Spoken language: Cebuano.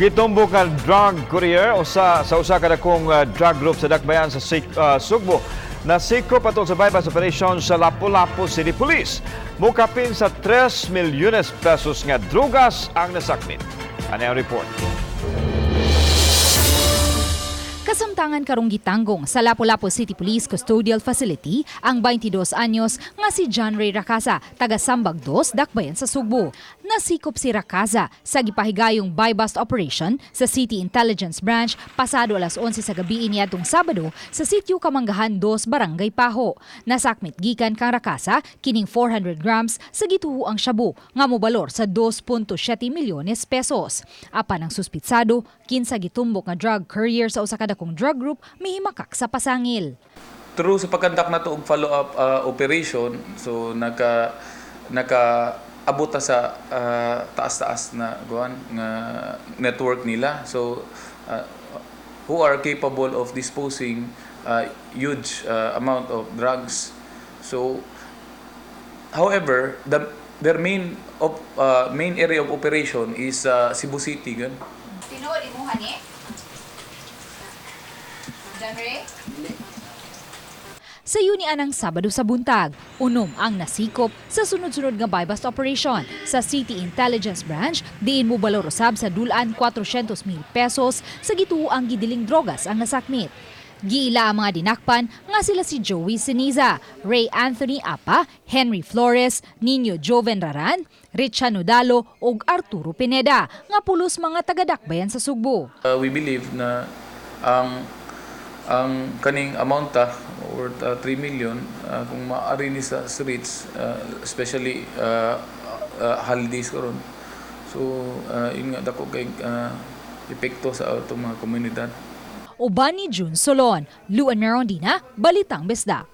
Gitumbok ang drug courier sa usa ka dakong drug group sa Dakbayan sa Sugbo. Nasikop atol sa buy-bust operation sa Lapu-Lapu City Police. Mukapin sa 3 milyones pesos nga drugas ang nasakmit. Ano ang report? Kasamtangan karong gitanggong sa Lapu-Lapu City Police Custodial Facility ang 22 anyos nga si John Ray Racasa, taga Sambag 2, Dakbayan sa Sugbo. Nasikop si Racasa sa gipahigayong buy-bust operation sa City Intelligence Branch pasado alas 11 sa gabi niadtong Sabado sa sitio Kamanggahan 2, Barangay Paho. Nasakmit gikan kang Racasa kining 400 grams sa gituoang shabu nga mobalor sa 2.7 milyones pesos. Apan ang suspitsado, kinsa gitumbok nga drug courier sa usa ka dakong drug group, mihimakak sa pasangil. Through sa pag-conduct nato og follow-up operation, so naka abot ta sa taas-taas na kuan nga network nila. So who are capable of disposing huge amount of drugs. So however, their main area of operation is Cebu City gan. Tinuod imuha ni? John Ray? Sa yuni anang Sabado sa buntag, unom ang nasikop sa sunod-sunod nga buy-bust operation sa City Intelligence Branch, diin mobalor usab sa dulan 400 mil pesos sa gituoang gidiling drogas ang nasakmit. Giila ang mga dinakpan nga sila si Joey Siniza, Ray Anthony Apa, Henry Flores, Nino Joven Raran, Richard Nodalo ug Arturo Pineda nga pulos mga tagadakbayan sa Sugbo. We believe na ang kaning amount worth 3 million, kung maari ni sa streets, especially holidays karon, so yun nga, dako kay epekto sa atong mga komunidad. Uban ni June Solon, Luan Merondina, Balitang Bisdak.